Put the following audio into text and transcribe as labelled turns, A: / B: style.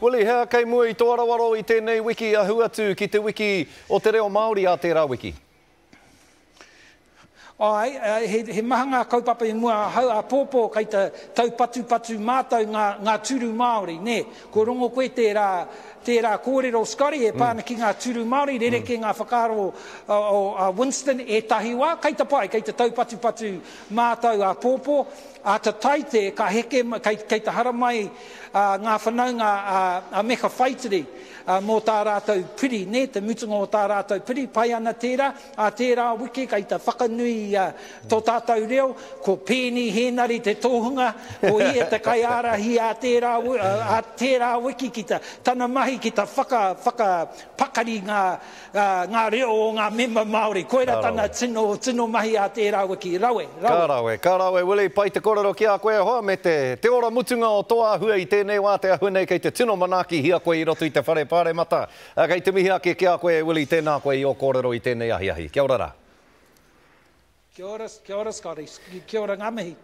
A: Willie, he aha kei mua i tō aroaro i tēnei wiki ahu atu ki te wiki o te reo Māori ā tērā wiki?
B: Āe, he, he maha ngā kaupapa i mua ahau, āpōpō kei te taupatupatu mātou ngā, ngā turu Māori, nē. Kua rongo koe tērā, tērā kōrero, Scotty, e pā ana ki ngā turu Māori, rerekē ngā whakaaro o, o, a Winston ētahi wā, kei te pai, kei te taupatupatu mātou āpōpō, ā te Taite ka heke, kei, kei te haramai ngā whanaunga a, a Meka Whaitiri mō tā rātou piri, nē, te mutunga o tā rātou piri, pai ana tērā. Ā tērā wiki kei te whakanui i tō tātou reo, ko Peeni Hēnare te tohunga, ko ia te kaiārahi ā tērā, ā tērā wiki ki te, tana mahi ki te whaka, whakapakari ngā, ngā reo o ngā mema Māori. Koira tana tino, tino mahi ā tērā wiki. Rawe, rawe.
A: Ka rawe, ka rawe Willie, pai te kōrero ki a koe e hoa, me te, te ora mutunga o tō āhua i tēnei wā, te āhua nei kei te tino manaakihia koe i roto i te whare pāremata. Kei te mihi ake ki a koe e Willie, tēnā koe i ō kōrero i tēnei ahiahi. Kia ora rā.
B: Kia ora, kia ora Scotty, kia ora ngā mihi.